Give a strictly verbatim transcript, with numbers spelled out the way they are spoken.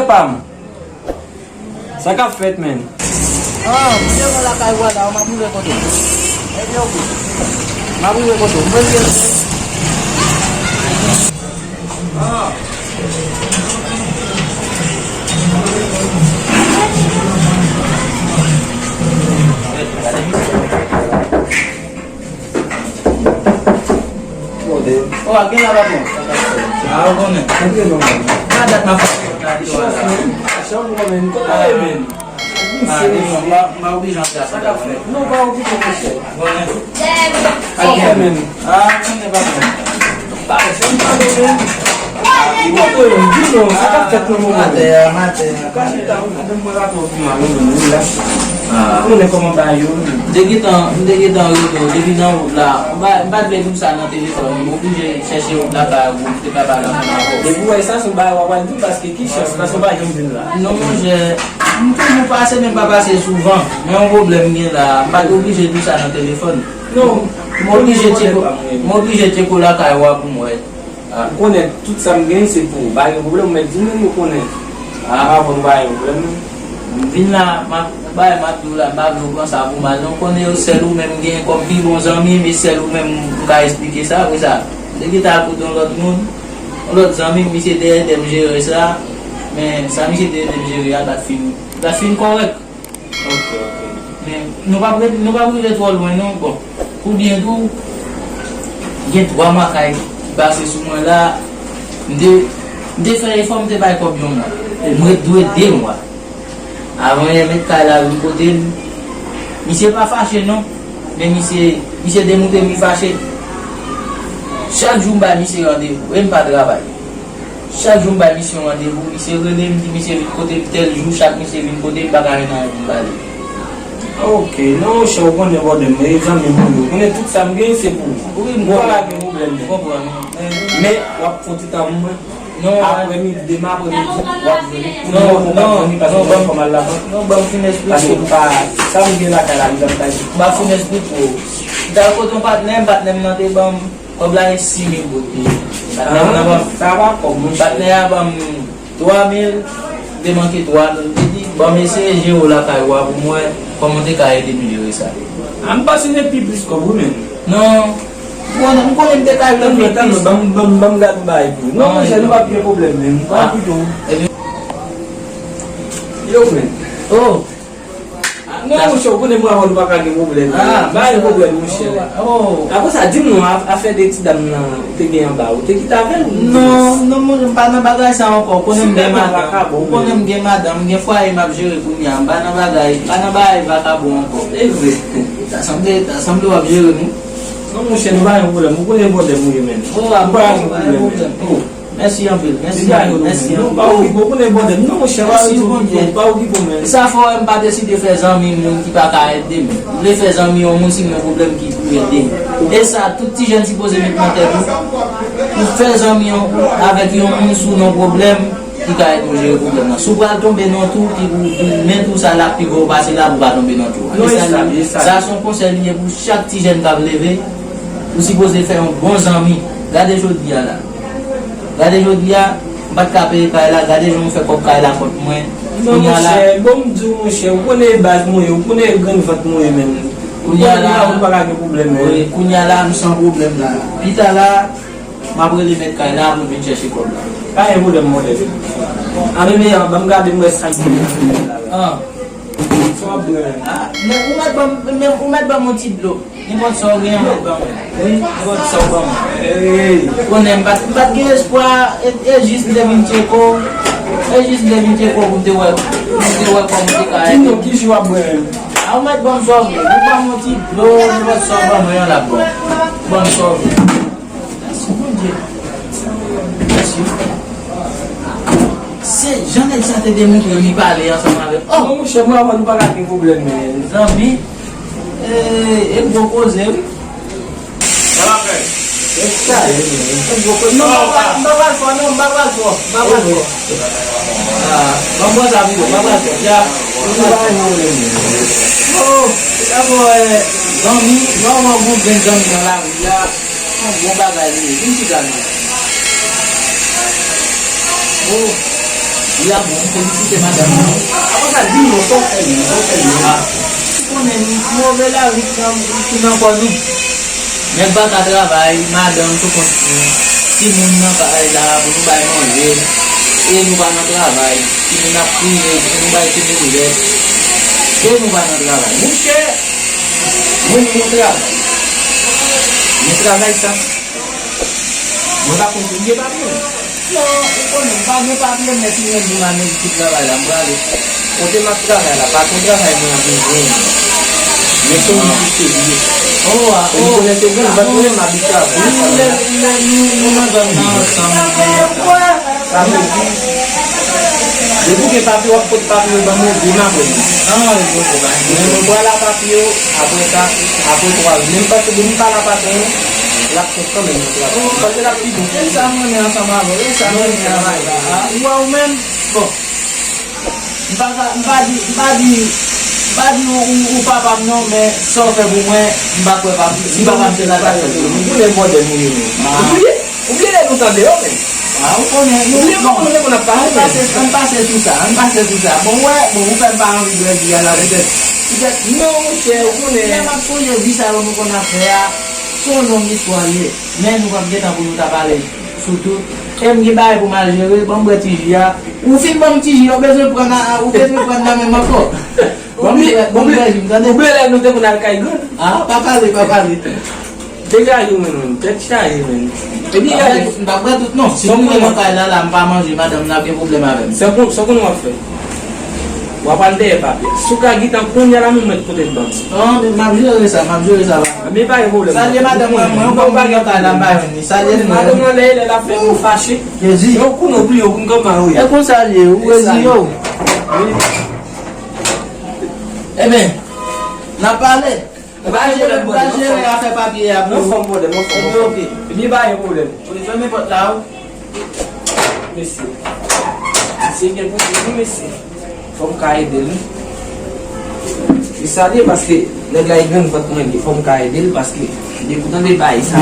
Pa m. Sa k ap fèt, menn? Ah, m te wè lakay ou a la, m ap rive kote w. Ebyen, oke. M ap rive kote w. Mwen, Mòde. O, a gen la, patwon. A, ou konnen. Antre non, mwen. Pa dat m ap fè. Chanm mwen, men. Kote w ye, men? A, devan, m pa, m pa oblije antre a sa. Sa k ap fèt? Non, pa oblije, mesye. Konnen. Sa w fè, men? A, konnen, patwon. Pa janm pale, men. Di non, sa k ap fèt nan moman? Matè a, matè a. Ou ka chita, ou ka ban mwen rapò pi mal, ou menm, wi, la. Ah. Ou konnen kòman bagay yo, wi. M te gentan, m te gentan rele w depi nan wout la. M pa, m pa t vle di w sa nan telefòn. M oblije chèche wout la, pa wout, te pa pale ansanm avè w. Depi w wè sa, se yon bagay w ap pral di m, paske ki chans, paske w pa janm vin la. Non, monchè, m toujou pase, men m pa pase souvan. Men yon pwoblèm gen la, m pa t oblije di w sa nan telefòn. Non, m oblije tcheke, m oblije tcheke w lakay ou a pou m wè. Ah, ou konnen tout sa m genyen se pou ou. Pa gen pwoblèm, ou mèt di m, ou konnen. Ah, avan nou pa gen pwoblèm, non. M vin la, m ap, bay, m ap di w la, m pa vle w pran sa pou mal, non. Ou konnen sèl ou menm m genyen kòm pi bon zanmi m, e sèl ou menm m ka esplike sa, apre sa. M te gentan al kote yon lòt moun, yon lòt zanmi m, misye te ede m jere sa, men sa misye te ede m jere a, l pa t fin, l pa t fin kòrèk. Ok, ok. Men, nou p ap ret-, nou p ap rive twò lwen, non. Bon, pou byen di w, gen twa mwa kay ki pase sou mwen la. M te, m te fè efò, m te bay kòb yon mwa. M ret dwe de mwa. Avan yè mèt kay la vin kote m. Misye pa fache, non. Men misye, misye demoute m, li fache. Chak jou m bay misye randevou, e m pa travay. Chak jou m bay misye yon randevou, misye rele m, di misye vin kote m tèl jou, chak misye vin kote m, m pa ka jwenn anyen pou m pale. Ok, non, monchè, ou konnen bòdè m, e zanmi m ou ye. Ou konnen tout sa m genyen se pou ou. Wi, m konprann. Ou pa ka gen pwoblèm, men. M konprann. Men, w ap fè yon ti tan pou mwen. Non. Aprè midi, demen aprè midi, w ap jwenn li. Non, non, non, ban m, non, ban m fin esplike w. Paske m pa, sa m gen lakay la, m t ap bay. M ap fin esplike w. M t al kote yon patnè m, patnè m nan te ban m kòb la e sis mil goud li. Patnè m nan ban m, sa pa kòb, monchè. Patnè a ban m twa mil, m te manke twa mil. Li di, ban m eseye jere w lakay ou a pou m wè kòman w te ka ede m jere sa. A, m panse se pi plis kòb, wi, menm. Non. M konnen, m konnen m te ka jwenn pi plis. Tann, tann, ban m, ban m, ban m gade yon bagay pou ou. Non, monchè, nou p ap gen pwoblèm, menm. Pa pito. Yo, men. Oh. Ah, non, monchè, ou konnen mwen avè w nou pa ka gen pwoblèm. Ah, pa gen pwoblèm, monchè. Oh. Apre sa, di m non, a-, afè de ti dam nan, ou te gen anba, ou te kite avè l? Non, non, monchè, m pa nan bagay sa ankò. Ou konnen m gen madanm, ou konnen m gen madanm, m gen fwaye m ap jere kounye a. M pa nan bagay, m pa nan bagay vakabon ankò. E vre. Ta sanble, ta sanble w ap jere nou. Non, monchè, nou pa gen pwoblèm. Ou konnen bòdè m ou ye, menm. Oh, ah, pa gen pwoblèm. Oh. Mèsi anpil, mèsi anpil, mèsi anpil. Non, pa okipe w, konnen bòdè m. Non, monchè, pa okipe w, pa okipe w, men. Sa fè m pa deside fè zanmi moun ki pa ka ede m. M vle fè zanmi yon moun si m gen pwoblèm ki pou ede m. E sa, tout ti jèn sipoze met nan tèt ou. Ou fè zanmi yon, avèk yon moun si w nan pwoblèm, ki ka ede w jere pwoblèm nan. Si w pral tonbe nan twou, ki pou men twou sa l ap pi gwo pase la pou w pa tonbe nan twou a. Non, e sa, e sa. Sa se yon konsèy li ye pou chak ti jèn k ap leve. Ou sipoze fè yon bon zanmi. Gade jodi a la. Gade jodi a, m pa t ka peye kay la, gade jan m fè kòb kay la kont mwen. Non, monchè, bon, m di w, monchè, ou konnen e baz mwen ye, ou konnen e grenn vant mwen ye menm. Kounye a la, ou pa ka gen pwoblèm, wi, kounye a la, m san pwoblèm la. Pita la, m ap rele mèt kay la pou l vin chèche kòb la. Pa gen pwoblèm, monchè. A, men, men, ban m gade, m wè sa k gen la. Ah. Sa w ap bwè menm? Ah, men ou mèt ban m, men ou mèt ban m yon ti dlo. Nenpòt sa w gen, ou mèt ban mwen. Wi, nenpòt sa w ban mwen. Ey. Konnen m pa t, m pa t gen espwa, e, e jis m te vin tcheke w. E jis m te vin tcheke w pou m te wè, pou m te wè kòman w te ka ede. Di nou ki jou w ap bwè menm? A, ou mèt ban m sa w vle. Ou ban m yon ti dlo, nenpòt sa w ban mwen an l ap bon. Ban m sa w vle. Mèsi, Bondye. Mèsi. Se jan nèg sa te demontre li pale ansanm avèk. Oh! Non, monchè, mwen avè w nou pa ka gen pwoblèm, men. Zanmi, e, e gwo koze, wi. Sa va fè? E sa ye, men. E gwo koze. Non, m pa pral, m pa pral fò, non, m pa pral fò, m pa pral fò. Ah, ban m pran sa pito, m pa pral fò. Ya. Nou pa gen pwoblèm, men. Oh, se ta bon, eh, zanmi, nou ap wè yon grenn zanmi nan lari a. Se yon bon bagay li ye. Vin chita non. Oh. Wi, a bon, felisite madanm nan. Apre sa, di non, sa w fè li, sa w fè li. A, ou konnen, move lavi ki nan, ki nan kò nou. Nèg pa ka travay, madanm sou kont nou. Timoun nan kay la, pou nou bay manje. E nou pa nan travay. Timoun ap kriye, pou nou bay timoun lèt. E nou pa nan travay. Monchè, mwen, mwen travay. Mwen travay sa. Mwen pa konn si m gen papye. Non, ou konnen, m pa gen papye, men si mwen di m Amerik pou travay la, m prale. Kote m ap travay la, patwon travay mwen an bezwen m. Men se yon moun ki serye. Oh, ah, oh. Ou konnen se vre, m pa konnen m abitye avè l. Ou lè, ou lè, nou, nou nan gang nan ansanm. Sa vle di, depi w gen papye, w ap pot papye yo ban mwen, demen apre midi. Ah, yo, yo, yo. Men mwen pral a papye yo, apre sa, apre twa jou. Men m panse depi m pale a patwon an, l ap fè kanmenm nan travay. Paske l ap pi bon. E sa m renmen ansanm avè w, e sa m renmen ansanm avè w. Ou wè ou menm, bon. M pa ka, m pa di, m pa di, m pa di ou, ou, ou papa m non, men sa w fè pou mwen, m pa kwè papa m. Si papa m te la, ta fè pou mwen. Ou konnen mòdèl ou ye menm. Ah. Ou bliye, ou bliye lè nou t andeyò menm. Ah, ou konnen, nou, ou bliye kòman nou te konn ap pale menm. Ann pase, ann pase sou sa, ann pase sou sa. Bon, wè, bon, ou fè m pa anvi dwe di a la petèt. Petèt, non, monchè, ou konnen. Lè m ap sonje vi sa yo nou konn ap fè a, se yon long istwa l ye. Men nou p ap gen tan pou nou ta pale sou tout. E m gen bagay pou m al jere, ban m bwè ti ji a. Ou fin ban m ti ji a, ou bezwen pran nan, ou bezwen pran nan men m ankò. Ban m bwè, ban m bwè ji m, tande? Ou bliye lè nou te konn al kay grann? Ah, pa pale, pa pale. Degaje w menm, tèt chaje menm. Epi gade, m pa bwè tout non. Si m rive nan kay la, la, m pa manje, madanm nan ap gen pwoblèm avè m. Sa w konn, sa w konn w ap fè? W ap al dèyè papye. Si w ka gentan kounye a la menm mèt pote l ban m. Non, men m ap jere sa, m ap jere sa, papa. Men pa gen pwoblèm. Salye madanm mwen, mwen, yon bagay nan kay la, m pa jwenn li. Salye l, mwen. Madanm nan lè, lè l ap fè moun fache. Jezi. Yon kou nou bliye, yon kou nou kòman ou ye. E konsa l ye, ou reziye w. Wi. Ebyen, n ap pale. Pa jere, pa jere afè papye a pou ou. Yon fòm pwoblèm, yon fòm, yon fòm. Epi pa gen pwoblèm. Ou te fèmen pòt la, wi. Mesye. Mesye gen pwoblèm, wi, mesye. Fò m ka ede l, wi. E sa l ye, paske nèg la e grenn vant mwen li. Fò m ka ede l, paske depi w tande bagay sa,